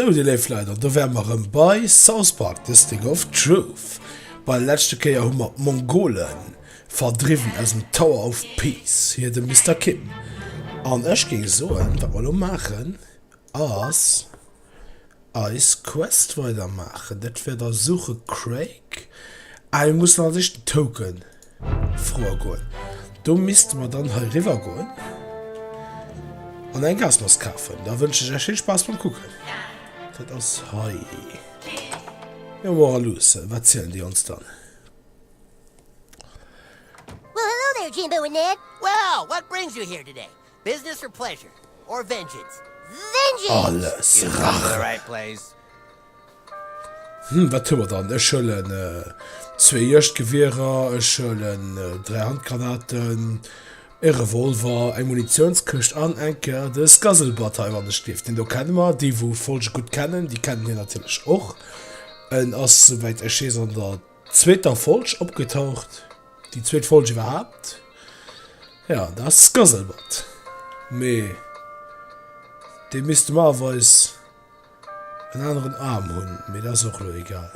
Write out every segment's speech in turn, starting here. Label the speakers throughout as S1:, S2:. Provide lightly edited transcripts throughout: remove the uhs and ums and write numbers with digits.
S1: Sou, dir léif Leit, an do wäre mer erëm bei South Park, The Stick of Truth. Bei der leschte Kéier hu mer d'Mongole verdriwwen aus dem Tower of Peace, hier de Mister Kim. An ech géing soen, wat mer elo maachen, ass eis Quest weidermaachen. Dat wär da Suche Craig. Ah, mir mussen als éischt den Token froe goen. Do misste mer dann hei riwwer goen an eng Gasmask kafen. Da wënschen ech iech vill Spaass beim Kucken. Dat ass hei. Jo, mol era luussen. Wat zielen déi ons dann?
S2: Well, hello there, Jimbo and Ned.
S3: Well, what brings you here today? Business or pleasure? Or vengeance?
S2: Vengeance!
S1: Alles
S3: You come to the
S1: Rache.
S3: right place.
S1: Hm, wat hu mer dann? Ech huelen zwee Juegdgewierer, ech huelen 3 Handgranaten, e Revolver, eng Munitionskëscht an eng Kéier de Scuzzlebutt hei, wann ech dierf. Deen do kenne mer. Déi wou Folge gutt kennen, déi kennen hien natierlech och. En ass, souwäit ech weess, an der zweeter Folg opgetaucht. Déi zweet Folg iwwerhaapt. Ja, dat ass Scuzzlebutt. Mee dee misst normalerweis en aneren Aarm hunn, mee dat ass och elo egal.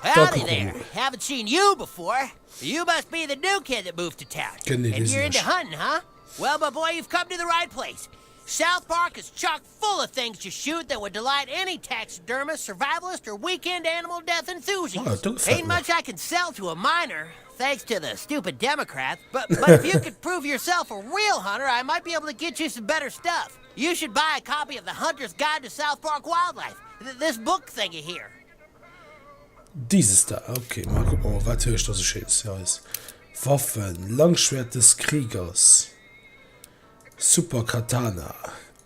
S1: Da
S3: Howdy
S1: kucke mer
S3: there.
S1: mol.
S3: Haven't seen you before. You must be the new kid that moved to town.
S1: Genee,
S3: And
S1: dee
S3: you're
S1: sinn
S3: into
S1: ech.
S3: hunting, huh? Well, my boy, you've come to the right place. South Park is chock full of things to shoot that would delight any taxidermist, survivalist, or weekend animal death
S1: Ah,
S3: enthusiast.
S1: do gefält
S3: Ain't
S1: mer.
S3: much I can sell to a minor, thanks to the stupid Democrats, but, but if you could prove yourself a real hunter, I might be able to get you some better stuff. You should buy a copy of The Hunter's Guide to South Park Wildlife, th this book thingy here.
S1: Dieses da, okay, ma kucke mer mol, wat hu ech da sou Schéines fir eis Waffen? Langschwert des Kriegers, Super Katana,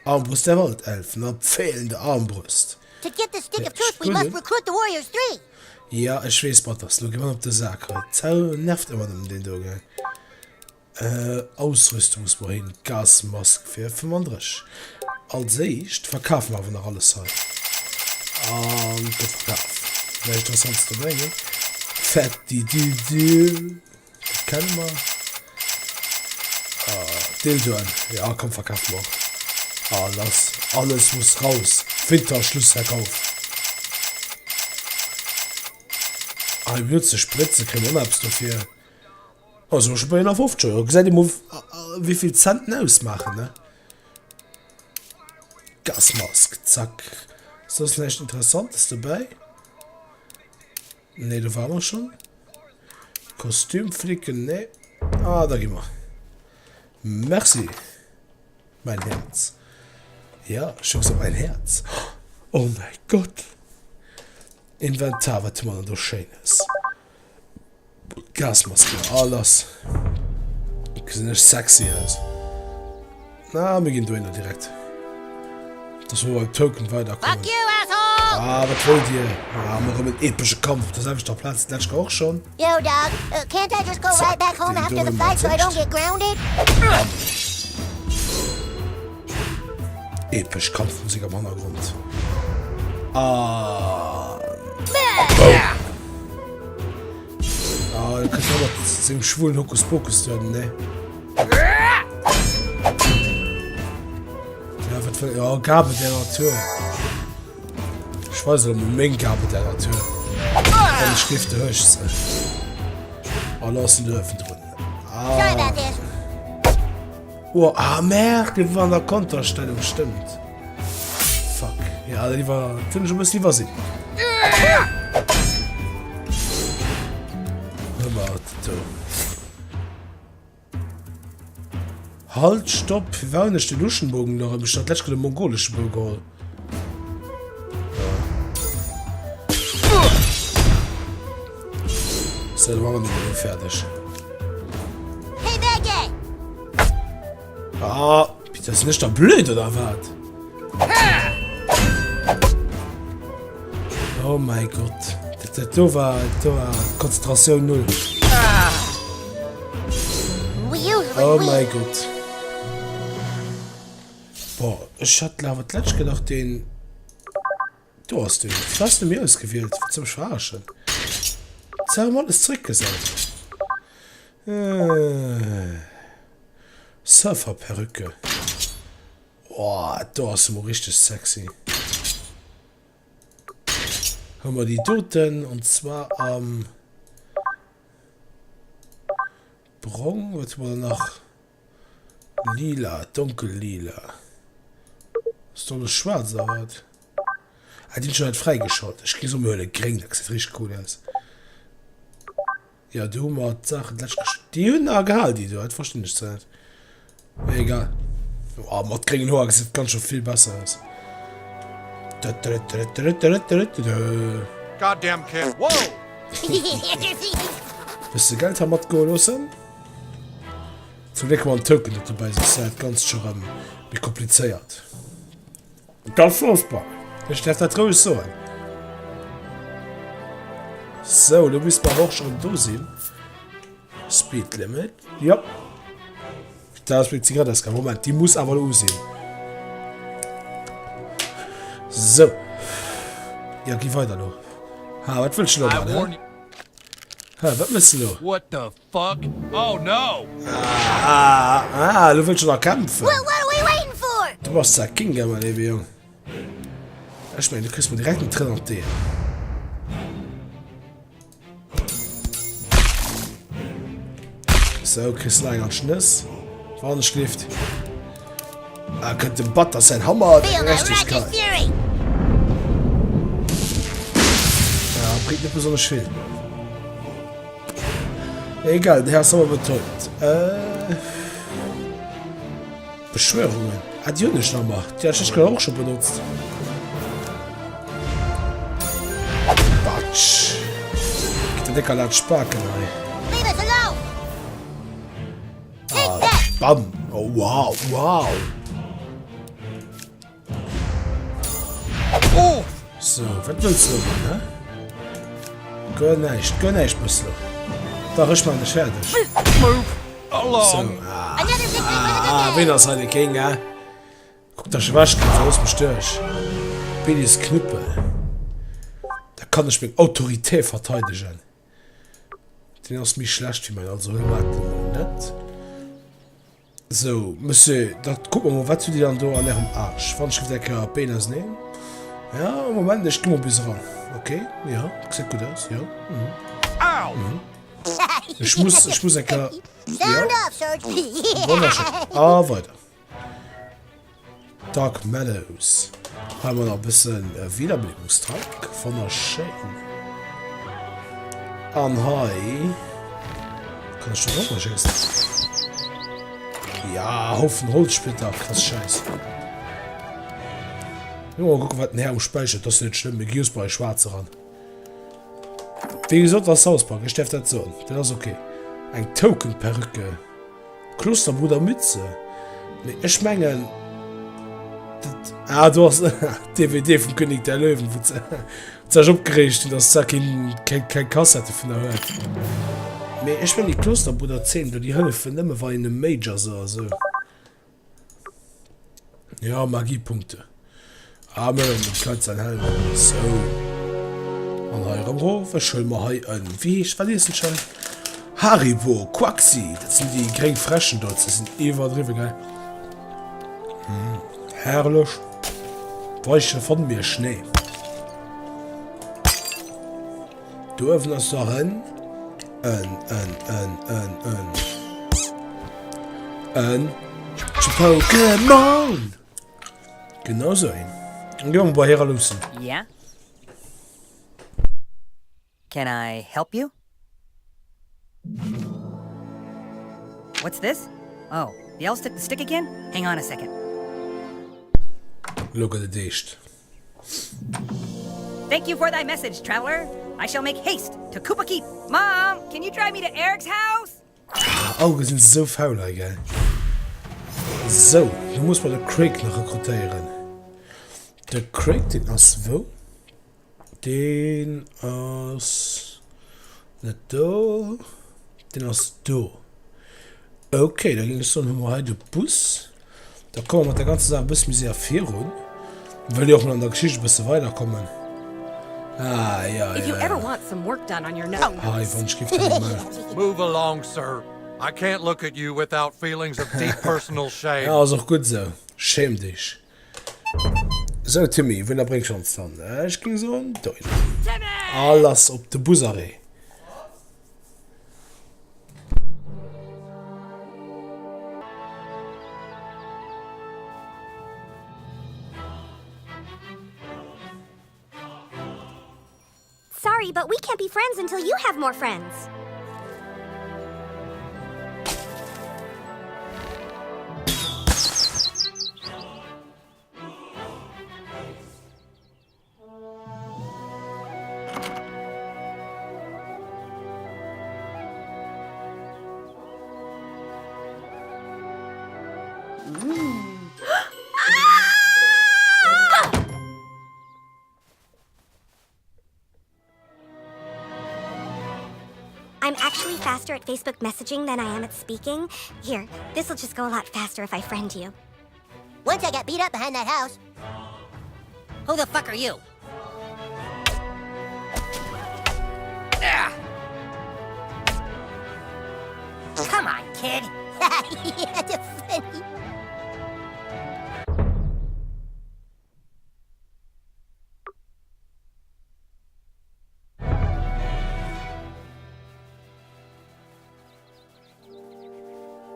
S1: Armbrust der Waldelfen a fehlende Armbrust.
S2: To get the stick
S1: Ja,
S2: of truth, we must
S1: Entschuldigung.
S2: recruit the Warriors 3.
S1: Ja, ech weess, Butters, lo gi mer op de Sak hei. Zau nervt ëmmer nëmmen deen do, gell? Ausrüstung muss mer hin, Gasmask fir 35. Als éischt verkafe mer awer nach alles hei. An gëtt verkaf. Näischt Interessantes dobäi, ne? Fetti Düdü. Dat kenne mer. Ah, Dildoen. Ja, komm, verkafe mer och. Ah, lass. Alles muss raus. Winterschlussverkauf. Ah, hei benotze Spritze, kréie mer och nach eppes dofir. Oh, si mer scho bei 51 Euro. Gesäit ee mol, wéi vill Centen ausmaachen, ne? Gasmask, zack. Soss näischt Interessantes dobäi? Nee, do ware mer schonn. Kostüm flicken, nee. Ah, da gi mer. Merci, mäin Häerz. Ja, ech hu gesot, mäin Häerz. Oh mäi Gott. Inventar, wat hu mer dann do Schéines? Gasmaske, ah lass. Gesinn ech sexy aus. Na, mir ginn dohinner direkt. Dass mer beim Token weiderkommen.
S2: Fuck you, asshole!
S1: Ah, wat wollt dir? Ah, mer erëm en epesche Kampf op der selwechter Plaz, d'lescht Kéier och schonn.
S2: Yo, dog, uh, can't I just go
S1: Zack,
S2: right back home
S1: den
S2: after
S1: do
S2: the
S1: hu mer
S2: fight so I don't
S1: als
S2: get grounded?
S1: Epesch Kampfmusik am Hannergrond. Ah. Boom. Ah, du kriegst auch mat sengem schwulen Hokuspokus duerno, ne? Ja, wat wëll... Ja, Gabe der Natur. Ech weis elo mol meng Gabe der Natur. Wann ech géif, du hues se. Ah, lo ass en do ëffendrun. Ah.
S2: Sorry about this.
S1: Oh, ah merde, dee war an der Konterstellung, stëmmt. Fuck. Ja, dat iwwer, dat hunn ech e bëssen iwwersinn. Hör mal, do. Halt, stopp, firwat hunn ech den Luschenbogen elo erëm? Ech hat d'lescht Kéier de mongolesche Bou geholl. So, da waren wir elo fäerdeg.
S2: Hey, bad guy!
S1: Ah, bitte, sinn ech da blöd oder wat? Oh mein Gott. Dat, dat do war, do war Konzentratioun null.
S2: We usually
S1: Oh
S2: win.
S1: mein Gott. Boah, ech hat awer d'lescht gedacht, den... Do ass den. Wéi hast du mir ausgewielt? Wat soll ech verarschen? Jetzt haben wir alles zurückgesat. Äh. Surferperücke. Oh, do ass se mol richteg sexy. Hu mer déi doten, an zwar am Brong. Wat hu mer dann nach? Lila, donkel lila. Ass do alles schwaarz oder wat? Ah, déi hunn ech nach net fräigeschalt. Ech gi soe mir huele gréng, dat gesäit richteg cool aus. Jo, do hu mer d'Saachen d'lescht Kéier. Déi hunn awer gehal, déi do. Dat verstinn ech zwar net. Mee egal. Oh, mat gréngen Hoer gesäit dat ganz scho vill besser aus.
S4: Goddamn kid. Whoa!
S1: Bësse Geld ha matgoe loossen. Zum Gléck hu mer en Token net dobäi, soss wär dat Ganzt scho rëm méi komplizéiert. Dat ass South Park. Ech däerf dat roueg soen. Sou, lo misst mer awer och schonn do sinn. Speed Limit, jo. Dat ass meng Zigaretteskann. Moment, déi muss awer elo u sinn. Sou. Ja, gi weider elo. Ha, wat wëlls du elo, Mann, hä? Ha, wat mëss du elo?
S4: What the Fuck? Oh no!
S1: Ah, ah, elo wëlls du nach kämpfen.
S2: Well, what are we waiting for?
S1: Du bass zwar King, awer léiwe Jong. Ech mengen, du kriss mol direkt en Trëtt an d'Eeër. Sou, kriss du nach eng an d'Schnëss. Wann ech gelift. Ah, kënnt dem Butters säin Hammer, der
S2: Feel my
S1: Gerechtigkeit.
S2: righteous fury!
S1: Ja, bringt net besonnesch vill. Egal, den Här ass awer betäubt. Äh, Beschwörungen. Ah, déi hunn ech nach mar. Déi hat ech grad och scho benotzt. Batsch. Geht der décker Latsch Spaken hei.
S2: Leave us alone! Take
S1: Ah,
S2: that!
S1: bam. Oh, wow, wow.
S4: Oh!
S1: So, wat wëlls du elo, hä? Guer näischt, guer näischt mëss lo. Dach, ech man dech fäerdeg.
S4: Move
S1: So,
S4: along.
S1: ah,
S2: Another victory for the good
S1: ah,
S2: guys!
S1: ween ass hei de King, hä? Kuck, dass ech ewech ginn, verlooss mech duerch. Billys Knuppel. Da kann ech meng Autorité verteidegen. Deen ass méi schlecht wéi mäin, also huele mer dat mol net. Sou, Monsieur, da kucke mer mol, wat hutt Dir dann do an Ärem Aarsch? Wann ech giff eng Kéier d'Been auseneen. Ja, Moment, ech gi mol bis eran. Ok, jo, gesäit gutt aus, jo. Mhm.
S4: Au!
S1: Mhm. Ech muss, ech muss eng Kéier, jo.
S2: Sound off, Sarge.
S1: Wonnerschön. A weider. Dark Meadows. Hei hu mer nach e bëssen Wiederbelebungstrank. Wonnerschéin. An hei kann ech do och schéissen. Ja, Haufen Holzsplitter. Krass Schäiss. Jo, mal kucken, wat den Här um Späicher. Dat ass net schlëmm. Mir gi just bei e Schwaarze ran. Wéi gesot, ass South Park. Ech däerf dat soen. Dat ass okay. Eng Token-Perücke. Klosterbruder Mütze? Nee, ech mengen dat, ah do ass d'DVD vum König der Löwen, wou se sech opgereegt hunn, dass se keng keng keng Kassette dovunner huet. Mee ech mengen déi Klosterbruder Zeen do, déi hëllefen nëmme wann een e Mage ass oder sou. Ja, Magiepunkte. Ah, mir huelen dem Kleid sein Helm. Sou. An hei erëm rof. Ech huele mer hei en, wéi heescht, wat iessen ech hei? Haribo, Quaxi. Dat sinn déi gréng Fräschen do. Se sinn iwwerdriwwe geil. Mm, herrlech. Weiche von mir Schnee. Do uewen ass nach en, en, en, en, en, en, en Pokémon! Genau sou een. Dann gi mer bei hirer luussen.
S5: Yeah? Can I help you? What's this? Oh, the elves took the stick again? Hang on a second.
S1: Lo gëtt et eescht.
S5: Thank you for thy message, traveler. I shall make haste to Koopa Keep. Mom, can you drive me to Eric's house?
S1: Ah, Auge sinn sou faul hei, gell? Sou, lo muss mer de Craig nach rekrutéieren. De Craig, deen ass wou? Deen ass net do. Deen ass do. Ok, da géing ech soen, hu mer hei de Bus. Da komme mer mat der ganzer Saach e bësse méi séier virun. Wëll jo och mol an der Geschicht e bësse weiderkommen. Ah, ja,
S6: If you
S1: ja,
S6: ever
S1: ja.
S6: want some work done on your nose.
S1: Hei, wann ech géif dat emol.
S4: Move along, sir. I can't look at you without feelings of deep personal shame.
S1: Ja, ass och gutt esou. Schäm dech. Sou Timmy, wouhinner bréngs du ons dann? Ech géing soen dohinner. A lass op de Busarrêt.
S2: Sorry, but we can't be friends until you have more friends. I'm actually faster at Facebook messaging than I am at speaking. Here, this'll just go a lot faster if I friend you.
S3: Once I got beat up behind that house. Who the fuck are you? Ah! Come on, kid.
S2: That's funny.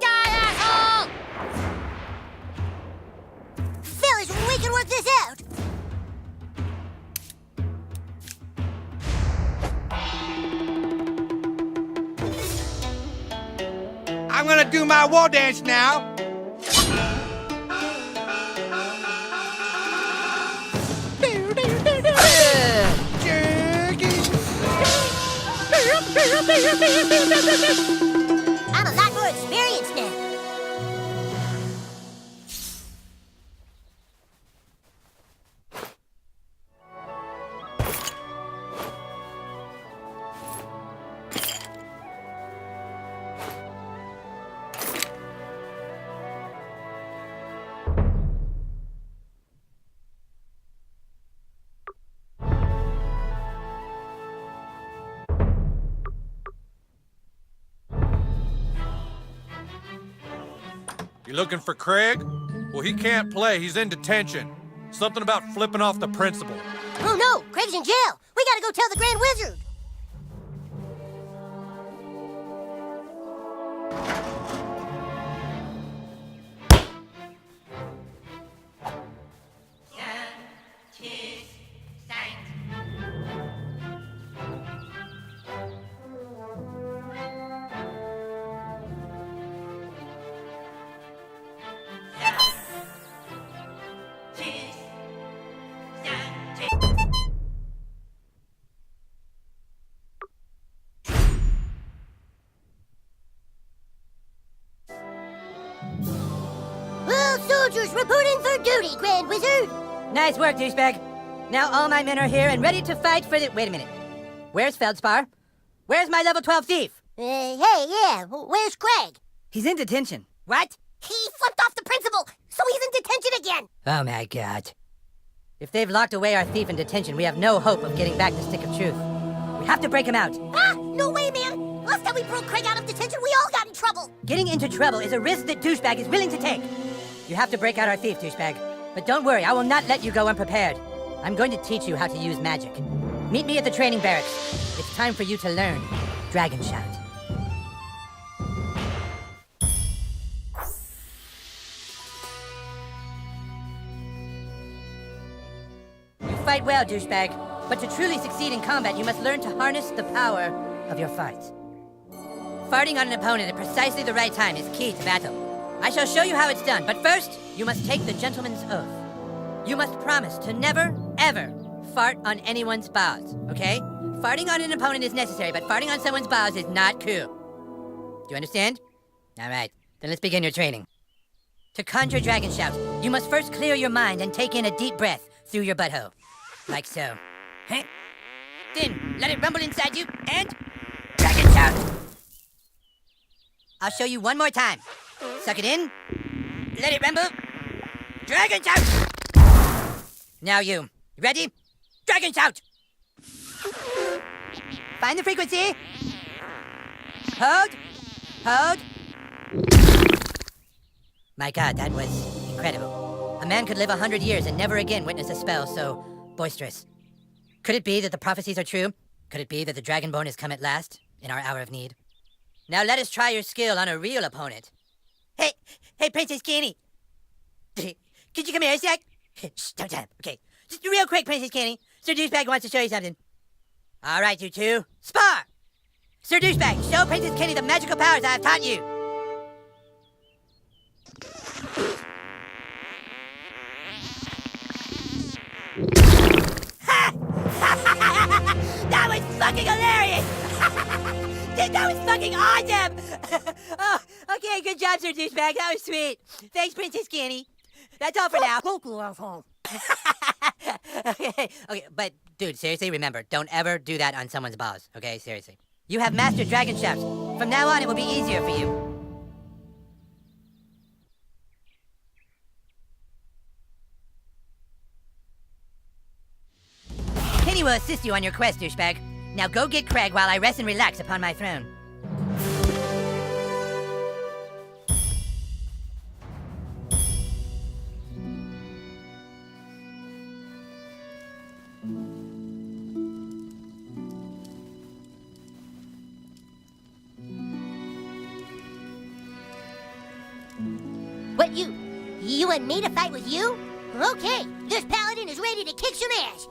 S3: Die, asshole!
S2: Fellas, we can work this out.
S6: I'm gonna do my war dance now.
S2: I'm a lot more experienced now.
S4: You looking for Craig? Well, he can't play. He's in detention. Something about flipping off the principal.
S2: Oh no, Craig's in jail. We gotta go tell the Grand Wizard. All soldiers reporting for duty, Grand Wizard!
S5: Nice work, douchebag. Now all my men are here and ready to fight for the... Wait a minute. Where's Feldspar? Where's my level 12 thief?
S2: Uh, hey, yeah, where's Craig?
S5: He's in detention. What?
S2: He flipped off the principal, so he's in detention again!
S5: Oh my god. If they've locked away our thief in detention, we have no hope of getting back the stick of truth. We have to break him out.
S2: Ah, no way, man! Last time we broke Craig out of detention, we all got in trouble!
S5: Getting into trouble is a risk that Douchebag is willing to take. You have to break out our thief, Douchebag. But don't worry, I will not let you go unprepared. I'm going to teach you how to use magic. Meet me at the training barracks. It's time for you to learn Dragon Shout. You fight well, douchebag. But to truly succeed in combat, you must learn to harness the power of your farts. Farting on an opponent at precisely the right time is key to battle. I shall show you how it's done, but first, you must take the gentleman's oath. You must promise to never, ever fart on anyone's balls, okay? Farting on an opponent is necessary, but farting on someone's balls is not cool. Do you understand? All right, then let's begin your training. To conjure Dragon Shout, you must first clear your mind and take in a deep breath through your butthole. Like so. Huh? Then, let it rumble inside you, and... Dragon Shout! I'll show you one more time. Suck it in. Let it rumble. Dragon Shout! Now you. Ready? Dragon Shout! Find the frequency. Hold. Hold. My god, that was incredible. A man could live a hundred years and never again witness a spell so boisterous. Could it be that the prophecies are true? Could it be that the Dragonborn has come at last, in our hour of need? Now let us try your skill on a real opponent. Hey, hey, Princess Kenny. Could you come here a sec? Shh, don't tell him. Okay. Just real quick, Princess Kenny. Sir Douchebag wants to show you something. All right, you two. Spar! Sir Douchebag, show Princess Kenny the magical powers I have taught you. that was fucking hilarious! Dude, that was fucking awesome! oh, okay, good job, Sir Douchebag. That was sweet. Thanks, Princess Kenny. That's all for now. okay, okay, but dude, seriously, remember, don't ever do that on someone's balls, okay? Seriously. You have mastered dragon shafts. From now on, it will be easier for you. Kenny will assist you on your quest, douchebag. Now go get Craig while I rest and relax upon my throne.
S2: What you... You want me to fight with you? Okay, this paladin is ready to kick some ass.